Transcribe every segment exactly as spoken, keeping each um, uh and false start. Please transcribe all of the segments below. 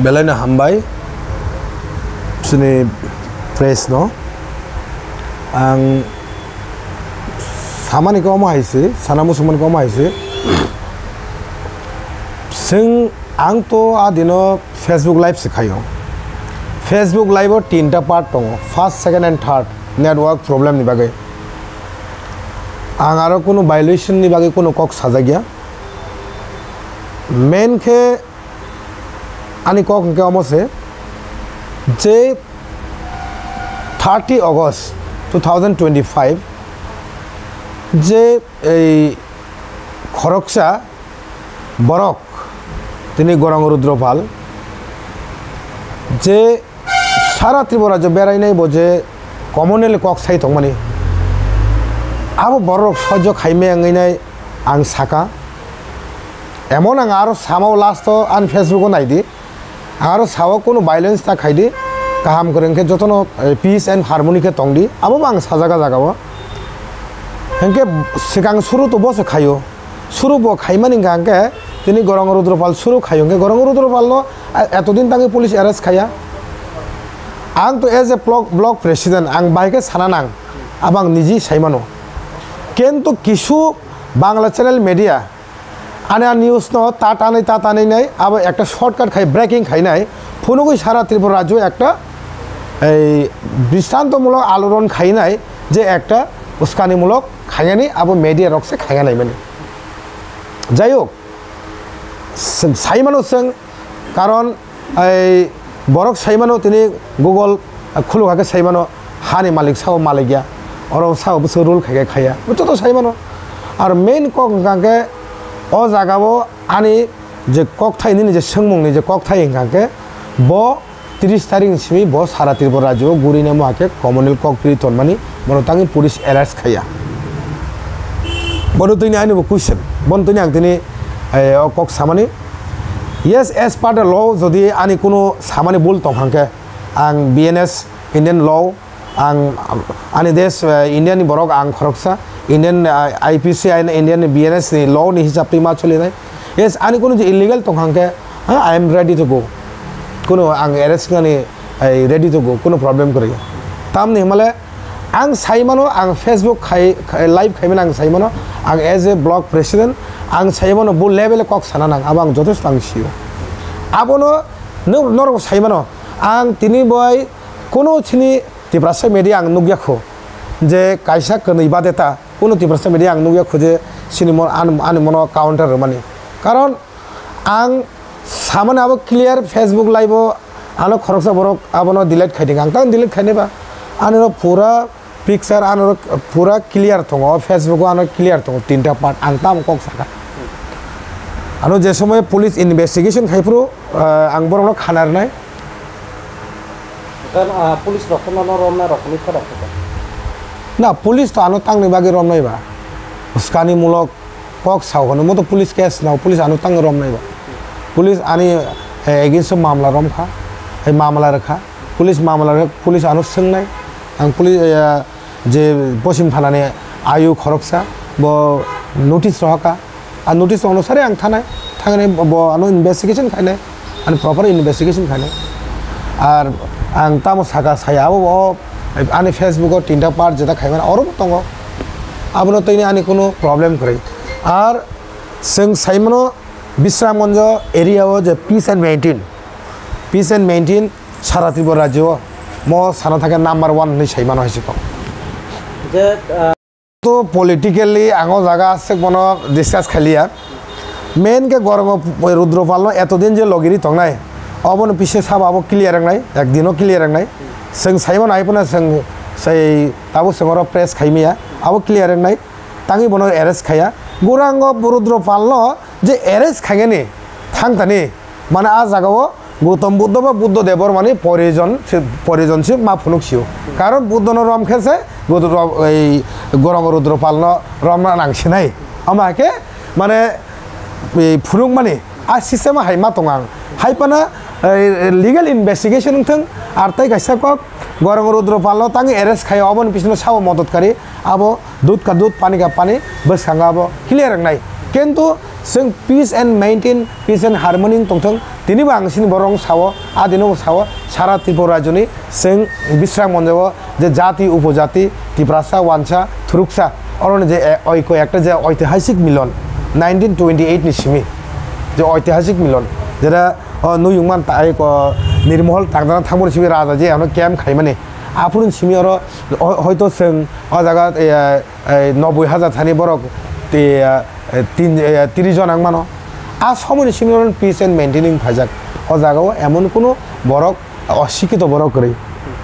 Belai no hambai chini press no. Ang samani khe omo hai se, sana muchungmani khe omo hai se. Chwng, ang to a dino Facebook live se khaio. Facebook live o tinta part tongo, first, second and third network problem ni bagwi. Ang aro kunu violation ni bagwi kunu kok sajakya. Main khe ani kok hwnkhe omo se je thirty August two thousand twenty-five je ei khoroksa borok tini Gorang Rudropal je sara Tripura rajyo berainai bo je commonly kok sai tongmani, abo borok sojjo khaimaya wngwi nai ang saka. Emon ang aro samao last o ani Facebook o naidi, ang aro sao kunu violence ta khaidi, kaham kwrwng khe jotono, eh, peace and harmony khe tongdi, abo bo ang sajaga jagao. Hinkhe swkang suru to bo se khaio. Suru bo khaimani hwnkha hwnkhe tini Gorong Rudropal suru khaio hwnkhe Gorong Rudropal no, a, etodin tangwi police arrest khaiya. Ang to as a block, block president ang bai khe sana nang, abo ang niji saimano. Kintu kisu Bangla channel media ani a news no ta tanwi ta tanwi nai abo ekta shortcut khai breaking khainai phunugwi sara Tripura rajyo ekta ei brishantomulok aloron khainai je ekta uskanimulok khainani abo media rok se khainai mani. Jai hok, s-, saimano chwng, karon ei borok saimano tini Google, ah, khuluk hakhe saimano hani malik sao malik ya, oro sao bwswk rule khaikhe khaiya, bo joto saimano. Ar main kok hwnkha khe o jagao ani je kokthai nini je swngmungni je kokthai hwnkha khe bo tris tarik ni simi bo sara Tripura rajyo o gurina mo hakhe communal kok pri tonmani, bono tangwi police arrest khaiya. Bono tini ani bo question, bono tini ang tini, eh, o kok samani. Yes, as per the law, jodi ani kunu samani bul tong hangkhe, ang B N S, Indian law, ang, ani desh, eh, India ni borok ang khoroksa, Indian, eh, I P C ain, Indian B N S ni law ni hisab twi ma choli nai. Yes, ani kunu je illegal tong hangkhe, ha, I am ready to go. Kunu ang arrest nani, ai, ready to go, kunu problem kwrwi. Tamni himale ang saimano, ang Facebook khai, khai, live khaimano ang saimano, ang as a block president, ang saimano bo level kok sana nang, abo ang jotosto ang sio. Abono nor-, norok saimano, ang tini bai kunu chini Tiprasa media ang nukya kho je kaisa kwnwi bade ta kunu Tiprasa media ang nukya kho je sini mo-, an-, ani mono counter rwmani. Karon ang samani abo clear Facebook live o ano khoroksa borok abono delete khai di ang tang delete khainai ba. Ani no pura picture ano pura clear tongo, Facebook o ano clear tongo, tinta part ang tamo kok saka. Ano je somoy police investigation khai phuru, ah, ang borok no khana rwnai. Kan, ah, police rok no romna rok ni khorok khe. Na, police to ano tangni bagwi romnai ba. Uskani mulok kok sao hwnwi mo to police case nao, police ano tangwi romnai ba. Police ani, eh, against o mamla romkha, eh, mamla rwkha. Police mamla rwkha, police ano swngnai. Ang police, eh, je Poschim Thanani ayuk khoroksa, bo notice rohorkha. Ar notice onusare ang thanai, thangni bo ano investigation khainai, ani proper investigation khainai. Ar ang tamo saka saya abo bo ani Facebook o tinta part jeta khaimani oro bo tongo. Abono tini ani kunu problem kwrwi. Ar chwng saimano Bisramganj area o je peace and maintain, peace and maintain sara Tripura rajyo o mo sana thangkhe number one hwnwi saimano hai se kok. Je, ah, To politically ang o jaga aswk bono discuss khailiya. Main khe Gorong Rudropal no etodin je logiri tongnai, obono pisa sabo abo clear wngnai, ekdino clear wngnai. Chwng saimano hai phano chwng sai tabuk chwng oro press khaimaya, abo clear wngnai. Tangwi bono arrest khaiya. Gorong Rudropal no je arrest khainani thangtani, mane a jagao Gautam Buddha ba Buddha Debormani porijon se, porijon se ma phunuk sio. Karon Buddha no rom khe se Buddha ro-, ei Gorong Rudropal no romna nang sinai. Ama khe mane ei phunuk mani a system hai ma tong ang. Hai phano, ei, legal investigation wng thung, ar tai kaisa kok Gorong Rudropal no tangwi arrest khai oboni bisino sabo modot kari abo dud ka dud, pani ka pani bwskango abo clear wngnai. Kintu Chwng peace and maintain, peace and harmony wng tongthwng. Tinibo ang chini borok sao, a dino sao, sara Tripura rajyoni chwng Bisramganjo o je jati upojati Tiprasa wansa thuruksa, oroni je, eh, oiko ekta je oitihasik milon nineteen twenty eight ni simi, je oitihasik milon, jera, oh, nuyung man ta, eh, ko, Nirmohol tangdana thangmani simi raja je ano camp khaimani, aphuru simi oro ho-, hoito chwng o jaga, eh, eh, noboi hajar thani borok, ti, eh, tin, eh, tris jon ang mano. A somoini simi oro peace and maintaining phaijak. O jaga o emon kuno borok, osikito borok kwrwi.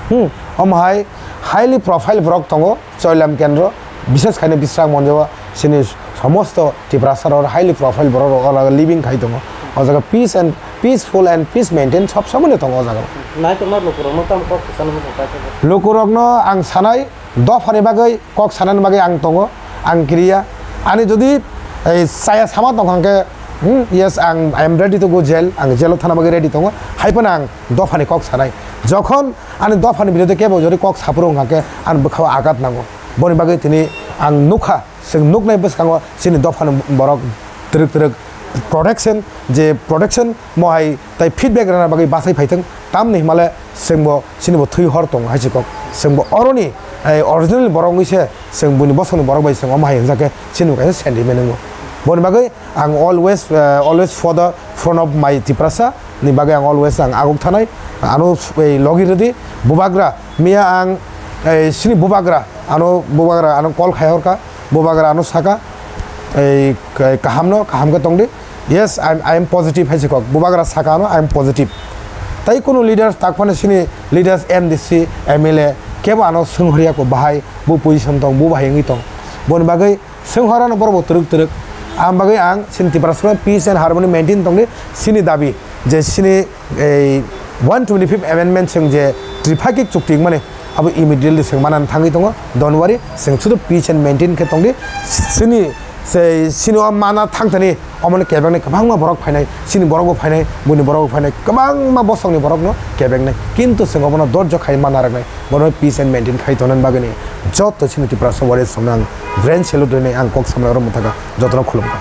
Hmm, omo hai highly profile borok tongo, Choilam Kendro, bises khaino Bisramganjo o chini somosto Tiprasa rok highly profile borok rok o jaga living khai tongo. O jaga peace and peaceful and peace maintain sob somoino tongo o jaga o. Nai tongma lukurokno tamo kok kwchangma kok kaisa khe? Lukurokno ang sanai, dophani bagwi kok sanani bagwi ang tongo, ang kiriya. Ani jodi, ei, chaya sama tongkha hwnkhe, hmm, yes, ang, I am ready to go jail, ang jail o thana bagwi ready tongo, hai phano ang dophani kok sanai. Jokhon ani dophani birodhe kebo jodi kok saphuru wngkha khe ani bwkhao agat nango. Boni bagwi tini ang nukha, chwng nuknai bwskango chini dophani borok twrwk twrwk protection, je protection mohai tai feedback rwna bagwi bachai phaithwng, tamni himale chwngbo chinibo thwi hor tongo hai se kok. Chwngbo oroni, eh, original borok wngwi se chwng buini bosongni borok bai chwng omo hai hwnjak khe chini kaisa sentiment wngo. Boni bagwi ang always, eh, always for the front of my Tiprasa ni bagwi ang always ang aguk thanai. Ano, eh, logi rwdi bubagra miya ang, eh, chini bubagra ano bubagra ano call khai horkha. Bubagra ano saka, ei, ka-, kahamno, kaham khe tongdi. Yes, I am, I am positive hai se kok. Bubagra saka ano, I am positive. Tai kunu leaders tak phano chini leaders M D C, M L A kebo ano swnghorya ko bahai, bo position tong, bo bahai wngwi tong. Boni bagwi swnghorano borok bo twrwk twrwk. Ang bagwi ang chini Tiprasa peace and harmony maintain tongdi, chini dabi je chini ei one twenty-fifth amendment chwng je tripartite chukti wngmani, abo immediately chwng manani thangwi tongo. Don't worry, chwng sudu peace and maintain khe tongdi. Chini, se, chini o mana thangthani, omoni kebengni kwbangma borok phainai, chini borok bo phainai, buini borok bo phainai, kwbangma bosongni borokno kebengnai. Kintu chwng obono dorjo khai mana rwnai, bono peace and maintain khai tongnani bagwini joto chini Tiprasa warriors rokno ang grand salute rinai, ang kok samlai oro mwthaka jotono khulumkha.